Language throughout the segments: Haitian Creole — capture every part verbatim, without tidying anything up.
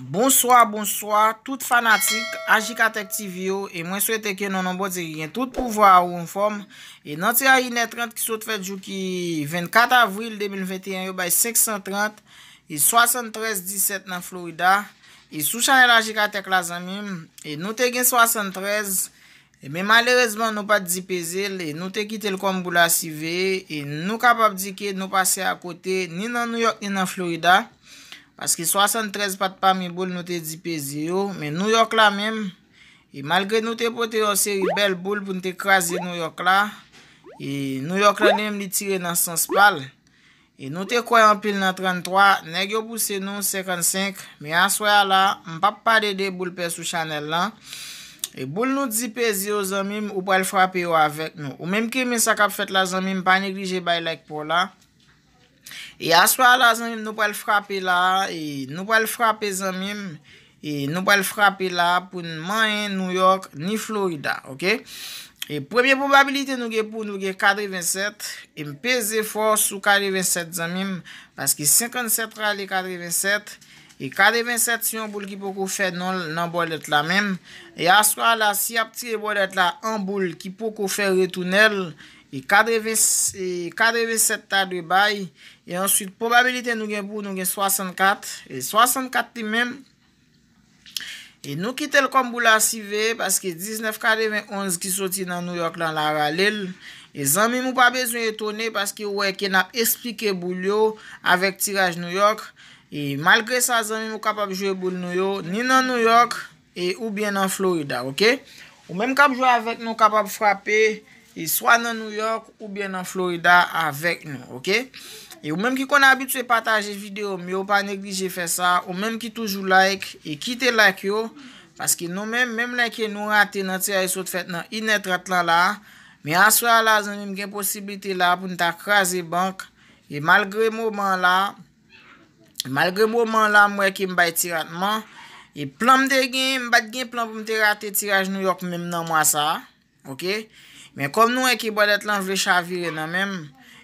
Bonswa, bonswa, tout fanatik Ajikatèk T V yo, e mwen swete ke nan non Bondye ki gen tout pouvwa ou anfòm. E nan tiraj inè trant ki sot fèt jou ki vennkat avril de mil venteyen, yo bay senk san trant, e swasanntrèz disèt nan Florida. E sou chanèl Ajikatèk la, zanmi m, e nou te gen swasanntrèz, e men malerezman, nou pa t di peze l, e nou te kite l kòm boul a siveye, e nou kapab di ke nou pase akote, ni nan Nouyòk, ni nan Florida, paske swasanntrèz pa t pami boul nou te di peze yo, men Nouyòk la menm, e malgre nou te pote yon seri bèl boul pou n te kraze Nouyòk la, e Nouyòk la li menm li tire nan sans pa l. E nou te kwè anpil nan tranntwa, nèg yo pouse nou senkannsenk, men aswè a la, m p ap pale de boul pè sou chanèl lan. E boul nou di peze yo, zanmi m, ou pral frape yo avèk nou. Ou menm ki renmen sa k ap fèt la, zanmi m, pa neglije bay like pa w la. E aswè a la, zanmi m, nou pral frape la, e nou pral frape, zanmi m, e nou pral frape la pou n manyen Nouyòk ni Florida, oke? E premye pwobabilite nou gen pou nou gen katrevennsèt, e m peze fò sou katrevennsèt, zanmi m, paske senkannsèt rale katrevennsèt, e katrevennsèt se yon boul ki poko fè non l nan bòlèt la menm. E aswè a la, si y ap tire bòlèt la an boul ki poko fè retounen l, e katreven, e katrevennsèt ta dwe bay, e answit pwobabilite nou gen pou nou gen swasannkat, e swasannkat li menm, e nou kite l kòm boul a siveye, paske diznèf katrevenonz ki soti nan Nouyòk lan la rale l. E zanmi m, ou pa bezwen etone, paske ou wè ke n ap esplike boul yo avèk tiraj Nouyòk. E malgre sa, zanmi m, ou kapab jwe boul nou yo, ni nan Nouyòk, e oubyen nan Florida, oke? Ou menm k ap jwe avèk nou kapab frape, e swa nan Nouyòk oubyen nan Florida avèk nou, oke? E ou menm ki konn abitye pataje videyo m yo, pa neglije fè sa. Ou menm ki toujou like, e kite like yo, paske nou menm, menm lè ke nou rate nan tiraj sot fèt nan inè trant lan la, men aswè a la, zanmi m, gen posiblite la pou n ta kraze bank, e malgre moman la, malgre moman la, m wè ke m bay ti ratman, e plan m te gen, m pa t gen plan pou m te rate tiraj Nouyòk menm nan mwa sa a. Oke? Men kòm nou wè ke bòlèt lan vle chavire nan men m,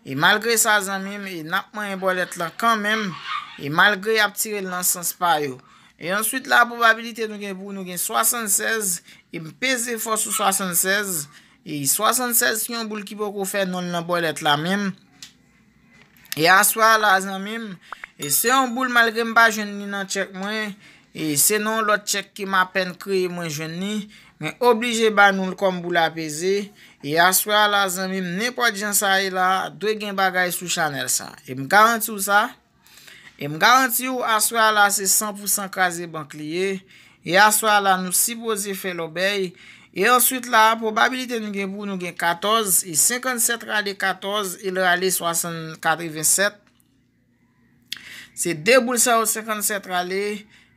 e malgre sa, zanmi m, e n ap manyen bòlèt lan kanmenm, e malgre y ap tire l nan sans pa yo. E answit la, pwobabilite nou gen pou nou gen swasannsèz, e m peze fò sou swasannsèz, e swasannsèz se yon boul ki poko fè non l nan bòlèt la menm. E aswè a la, zanmi m, e se yon boul malgre m pa jwenn li nan tchèk mwen, e se nan yon lòt tchèk ke m apèn kreye mwen jwenn li, mwen oblije ba nou l kòm boul a peze. E aswè a la, zanmi m, nenpòt jan sa ye la, dwe gen bagay sou chanèl sa. E m garanti w sa. E m garanti w, aswè a la, se san pou san kraze bank li ye. E aswè a la, nou sipoze fè lòbèy. E answit la, pwobabilite nou gen pou nou gen katòz, e senkannsèt rale katòz, e l rale swasann, katrevensèt. Se de boul sa yo, senkannsèt rale,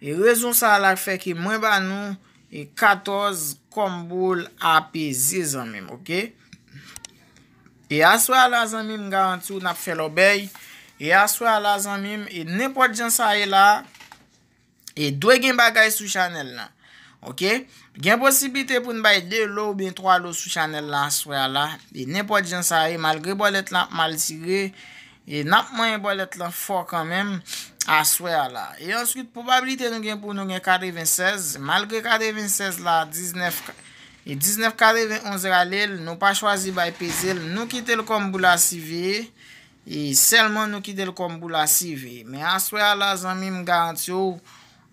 e rezon sa a la k fè ke mwen ba nou, e katòz kòm boul a peze, zanmi m, oke? E aswè a la, zanmi m, m garanti w n ap fè lòbèy. E aswè a la, zanmi m, e nenpòt jan sa ye la, e dwe gen bagay sou chanèl lan. Oke? Gen posiblite pou n bay de lo oubyen twa lo sou chanèl lan aswè a la. E nenpòt jan sa ye, malgre bòlèt lan ap mal tire, e n ap manyen bòlèt lan fò kanmenm aswè a la. E answit, pwobabilite nou gen pou nou gen katrevensèz, malgre katrevensèz la, diznèf, e diznèf katrevenonz rale l, nou pa chwazi bay peze l, nou kite l kòm boul a siveye, e sèlman nou kite l kòm boul a siveye. Men aswè a la, zanmi m, m garanti w,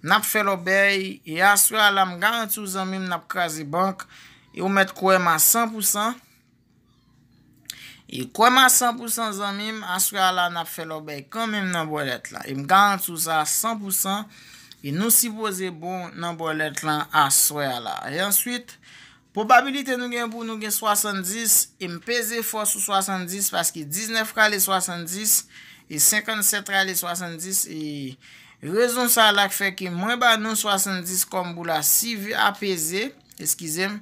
n ap fè lòbèy, e aswè a la, m garanti w, zanmi m, n ap kraze bank, e ou mèt kwè m a san pou san. E kwè m a san pou san, zanmi m, aswè a la, n ap fè lòbèy kanmenm nan bòlèt lan. E m garanti w sa a san pou san, e nou sipoze bon nan bòlèt lan aswè a la. E answit, pwobabilite nou gen pou nou gen swasanndis, e m peze fò sou swasanndis, paske diznèf rale swasanndis, e senkannsèt rale swasanndis, e rezon sa a la k fè ke mwen ba nou swasanndis kòm boul a siv a peze, eskize m,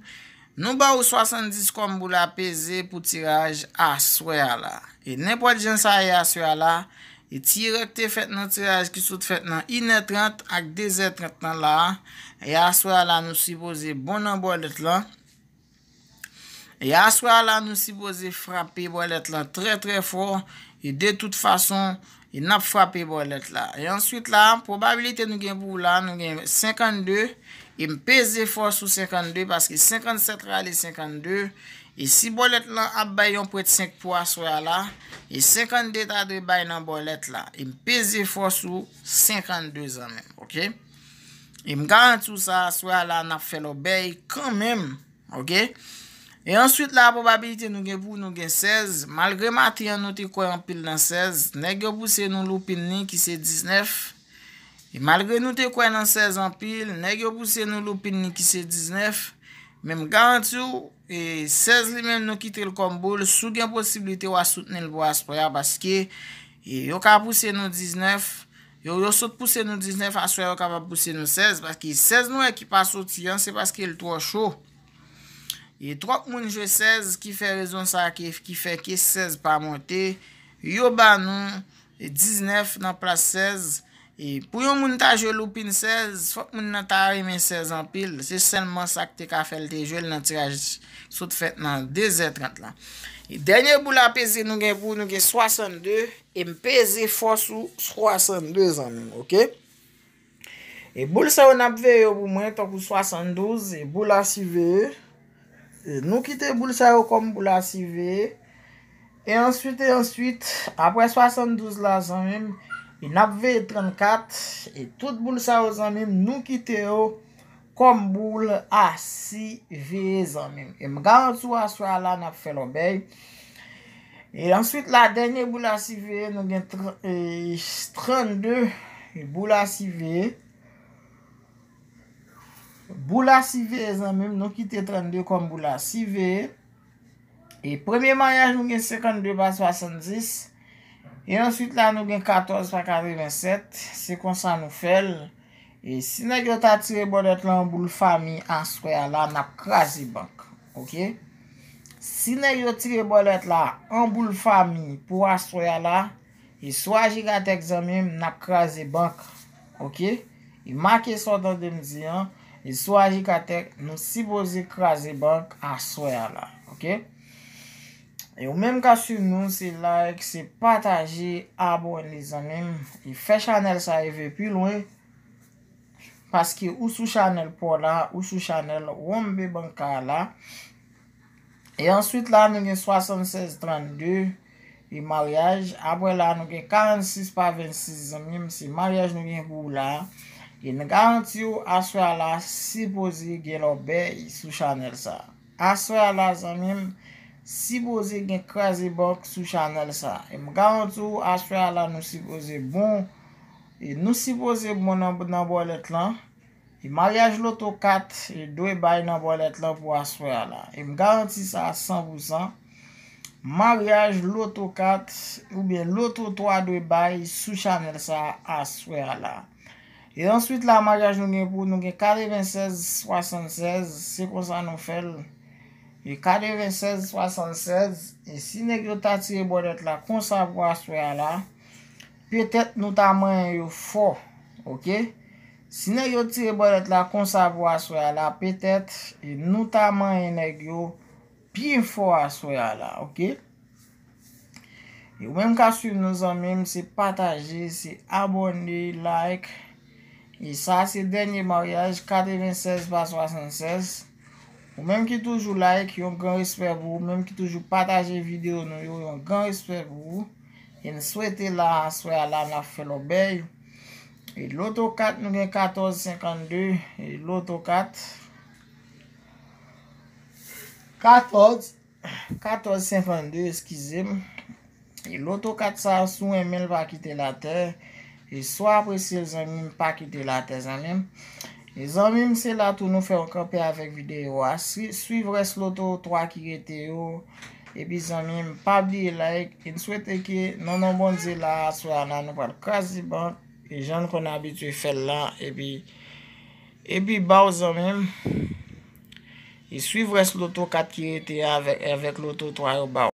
nou ba ou swasanndis kòm boul a peze pou tiraj aswè a la. E nenpòt jan sa ye aswè a la, e ti erè k te fèt nan tiraj ki sot fèt nan inè trant ak dezè trant lan la, e aswè a la nou sipoze bon nan bòlèt lan. E aswè a la nou sipoze frape bòlèt lan trè trè fò, e de tout fason, E n ap frape bòlèt la. E answit la, pwobabilite nou gen pou la, nou gen senkannde. E m peze fò sou senkannde, paske senkannsèt rale senkannde. E si bòlèt lan ap bay yon pwent senk pou aswè a la, e senkannde ta dwe bay nan bòlèt la. E m peze fò sou senkannde, zanmi m, oke? E m garanti w sa, aswè a la, n ap fè lòbèy kanmenm. Oke? E answit la, pwobabilite nou gen pou nou gen sèz. Malgre maten an, nou te kwè anpil nan sèz, nèg yo pouse nou loupin li ki se diznèf. E malgre nou te kwè nan sèz anpil, nèg yo pouse nou loupin li ki se diznèf. Men m garanti w, e sèz li menm nou kite l kòm boul. Si w gen posiblite w a soutni l pou aswè a, paske e yo ka pouse nou diznèf. Yo, yo sot pouse nou diznèf, aswè a yo kapab pouse nou sèz, paske sèz nou wè ki pa soti an, se paske l twò cho. E twòp moun jwe sèz, ki fè rezon sa ki, ki fè ke sèz pa monte. Yo ba nou diznèf nan plas sèz. E pou yon moun ta jwe loupin sèz, fòk moun nan ta renmen sèz anpil. Se sèlman sa k te ka fè l te jwe l nan tiraj sot fèt nan de zè trant la. E dènye boul a peze nou gen pou nou gen swasannde. E m peze fò sou swasannde, zanmi m, oke? E boul sa yo n ap veye yo pou mwen, tankou swasanndouz, e boul a siveye. E nou kite boul sa yo kòm boul a siveye. E answit, e answit, apre swasanndouz la, zanmi m, e n ap veye trannkat, e tout boul sa yo, zanmi m, nou kite yo kòm boul a siveye, zanmi m. E m garanti w aswè a la, n ap fè lòbèy. E answit la, dènye boul a siveye, nou gen tr-, e, trannde, e boul a siveye. Boul a siveye, zanmi m, nou kite trannde kòm boul a siveye. E premye maryaj, nou gen senkannde pa swasanndis. E answit la, nou gen katòz pa katrevensèt. Se konsa nou fè l. E si nèg yo ta tire bòlèt lan an boul fami aswè a la, n ap kraze bank. Oke? Si nèg yo tire bòlèt la an boul fami pou aswè a la, e swa Jigatèk, zanmi m, n ap kraze bank. Oke? E make sa w tande m di an. E swa Jigatèk, nou sipoze kraze bank aswè a la. Oke? E ou menm k ap swiv nou, se like, se pataje, abòne, zanmi m. E fè chanèl sa rive pi lwen. Paske ou sou chanèl pa w la, ou sou chanèl Wombe Banka la. E answit la, nou gen swasannsèz trannde, e maryaj. Apre la, nou gen karannsis pa vennsis, zanmi m, se maryaj nou gen pou ou la. E n garanti w, aswè a la, sipoze gen lòbèy sou chanèl sa. Aswè a la, zanmi m, sipoze gen kraze bank sou chanèl sa. E m garanti w, aswè a la, nou sipoze bon. E nou sipoze bon nan, nan bòlèt lan. E maryaj loto kat, e dwe bay nan bòlèt lan pou aswè a la. E m garanti sa a san pou san. Maryaj loto kat oubyen loto twa dwe bay sou chanèl sa a aswè a la. E answit la, maryaj nou gen pou nou gen katrevensèz swasannsèz, se konsa nou fè l. E katrevensèz swasannsèz, e si nèg yo ta tire bòlèt la konsa pou aswè a la, petèt nou ta manyen yo fò, oke? Si nèg yo tire bòlèt la konsa pou aswè a la, petèt, e nou ta manyen nèg yo pi fò aswè a la, oke? E ou menm k ap swiv nou, zanmi m, se pataje, se abòne, like. E sa se dènye maryaj, katrevensèz pa swasannsèz. Ou menm ki toujou like, yon gran respè pou ou. Ou menm ki toujou pataje videyo nou yo, yon gran respè pou ou. E n swete la, aswè a la, n ap fè lòbèy. E loto kat, nou gen katòz senkannde. E loto kat. Katòz. Katòz senkannde, eskize m. E loto kat sa a, si w renmen l, pa kite l atè. E si w apresye l, zanmi m, pa kite l atè, zanmi m. E zanmi m, se la tou nou fè yon kanpe avèk videyo a. Swi-, swiv rès loto twa ki rete yo. Epi, zanmi m, pa bliye like. E n swete ke nan non Bondye la, aswè a la, nou pral kraze bank. E jan n konn abitye fè l la. Epi, epi ba w, zanmi m. E swiv rès loto kat ki rete avèk, avèk loto twa yo ba